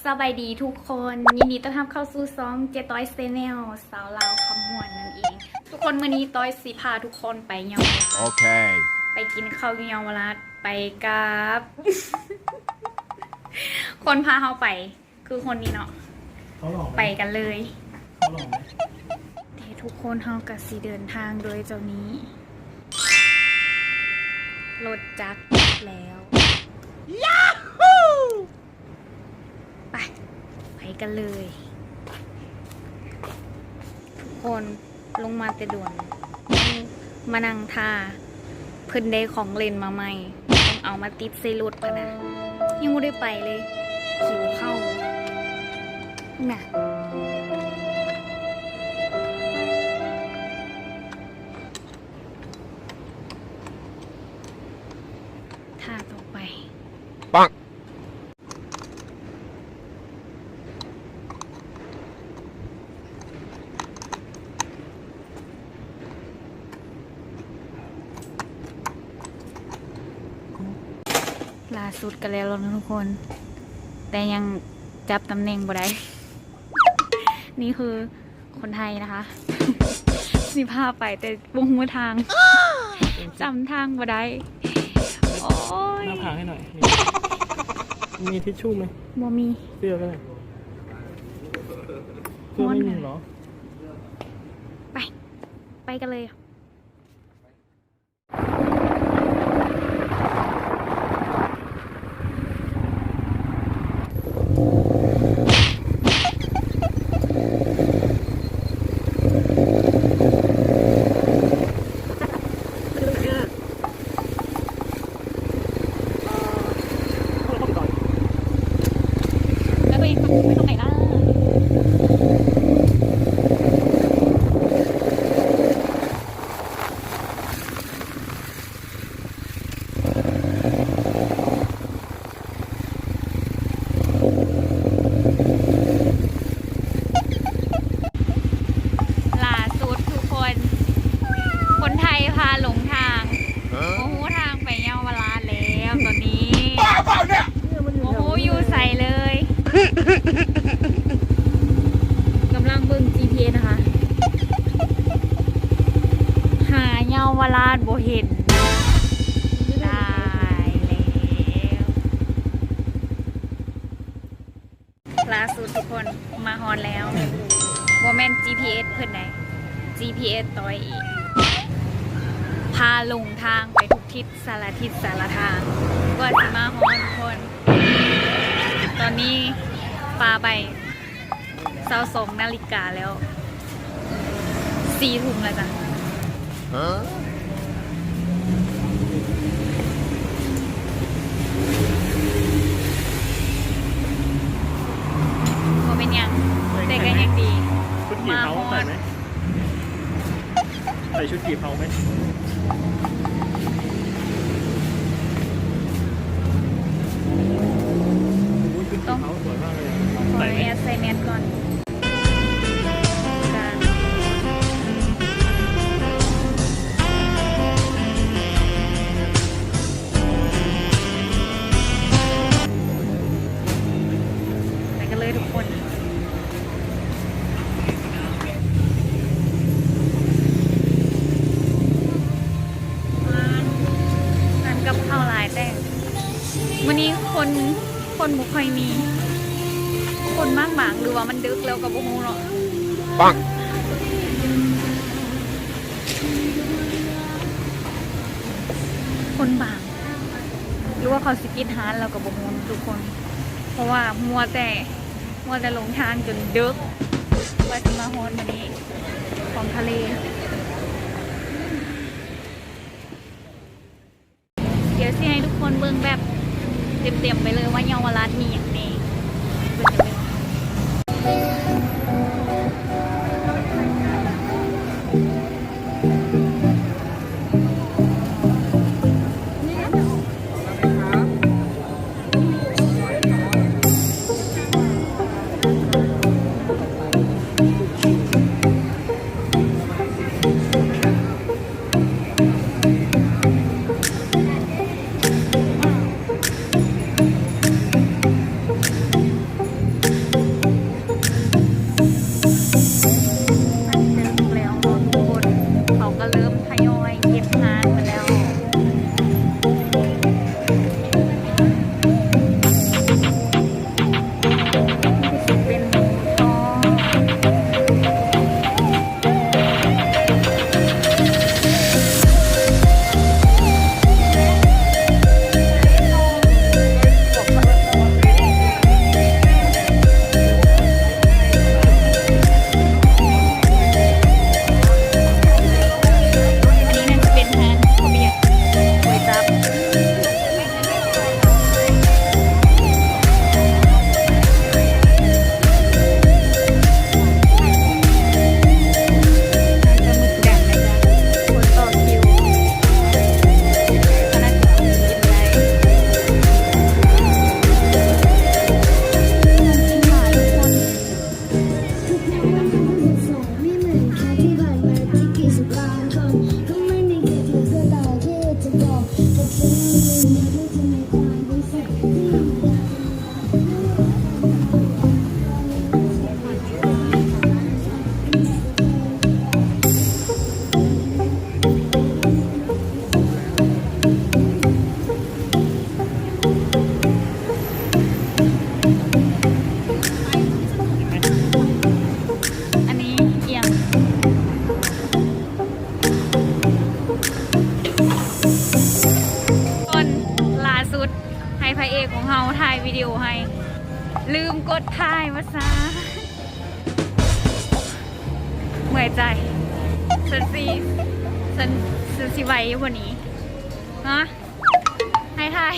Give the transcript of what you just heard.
ສະບາຍດີທຸກຄົນ, ຍິນດີຕ້ອນຮັບເຂົ້າສູ່ຊ່ອງເຈຕ້ອຍ Channel ສາວລາວຄຳມ່ວນນັ້ນເອງ. ທຸກຄົນ, ມື້ນີ້ຕ້ອຍຊິພາທຸກຄົນໄປເຍົາວະລາດ. ໂອເຄ. ໄປກິນເຂົ້າຢູ່ເຍົາວະລາດ ໄປກັບ ຄົນພາເຮົາໄປ ຄືຄົນນີ້ເນາະ. ເຂົາຫຼອກໄປກັນເລີຍ. ເຂົາຫຼອກໄປ. ເດ ທຸກຄົນ, ເຮົາກະຊິເດີນທາງໂດຍເຈົ້ານີ້ ລົດຈັກແລ້ວ. ໄປ ໄປກັນເລີຍ. ທຸກຄົນ ລົງມາແຕ່ດົນ ມານັ່ງຖ້າ ເພິ່ນໄດ້ຂອງຫຼິ້ນມາໃໝ່ ຕ້ອງເອົາມາຕິດໃສ່ລົດພະນະ. ຍັງບໍ່ໄດ້ໄປເລີຍ ຫິວເຂົ້ານະ. ຖ້າຕໍ່ໄປ ປັງ. ຫຼ້າສຸດກະແລ້ວແລ້ວນະທຸກຄົນ, ແຕ່ຍັງຈັບຕຳແໜ່ງບໍ່ໄດ້. ນີ້ຄື ຄົນໄທນະຄະ ຊິພາໄປແຕ່ບໍ່ຮູ້ທາງ ຈຳທາງບໍ່ໄດ້. ໂອ້ຍ ໜ້າຜາກໃຫ້ໜ້ອຍ. ມີທິດຊູ່ໄໝ? ບໍ່ມີ. ເສື້ອກໍໄດ້. ເສື້ອໄມ່ມີເຫລອ? ໄປ ໄປກັນເລີຍ. ຫຼ້າສຸດທຸກຄົນ ຄົນໄທພາຫຼົງທາງ ບໍ່ຮູ້ທາງໄປເຍົາວະລາດແລ້ວຕອນນີ້. ບໍ່ຮູ້ຢູ່ໃສເລີຍ. ກຳລັງເບິ່ງຈີພີເອັສນະຄະ ຫາເຍົາວະລາດບໍ່ເຫັນ. ຕາຍແລ້ວ. ລ່າສຸດທຸກຄົນ ມາຮອດແລ້ວ. ບໍ່ແມ່ນຈີພີເອັສເພິ່ນໃດ ຈີພີເອັສຕ້ອຍເອງ ພາຫຼົງທາງໄປທຸກທິດ ສາລະທິດສາລະທາງ ກວ່າຊິມາຮອດທຸກຄົນ. ຕອນນີ້ປາໄປ ຊາວສອງນາລິກາແລ້ວ ສີ່ທຸ່ມແລ້ວຈ້ະ. ບໍ່ເປັນຫຍັງ ແຕ່ກະຍັງດີ ຊຸດກີ່ເຜົາໃສ່ໄໝ? ໃສ່ຊຸດກີ່ເຜົາໄໝ? ໂອ້ຍ ຊຸດກີ່ເຜົາສວຍມາກເລີຍ. ຕ້ອງ ຂໍແອດໃສ່ແມັດກ່ອນ. ໄປກັນເລີຍທຸກຄົນ. ຮ້ານ ຮ້ານກັບເຂົ້າຫຼາຍແຕ່ ມື້ນີ້ຄົນ ຄົນບໍ່ຄ່ອຍມີ ຄົນບາງໆ ຫຼືວ່າມັນດຶກແລ້ວກໍບໍ່ຮູ້ເນາະ. ປັງ ຄົນບາງ ຫຼືວ່າເຂົາຊິປິດຮ້ານແລ້ວກໍບໍ່ຮູ້ທຸກຄົນ ເພາະວ່າມົວແຕ່ ມົວແຕ່ຫຼົງທາງຈົນດຶກ ກວ່າຊິມາຮອດມື້ນີ້ ຂອງທະເລ. ດຽວຊິໃຫ້ທຸກຄົນເບິ່ງແບບເຕັມໆໄປເລີຍວ່າເຍົາວະລາດມີຫຍັງແດ່. ເບິ່ງກັນເລີຍ. ເ ຕອນລ່າສຸດໃຫ້ພະເອກຂອງເຮົາຖ່າຍວິດີໂອໃຫ້ ລືມກົດຖ່າຍວ່າຊະ. ເມື່ອຍໃຈ. ສັນຊິ ສັນ ສັນຊິໄຫວຢູ່ບໍ່ນີ້? ຮະ? ໃຫ້ຖ່າຍ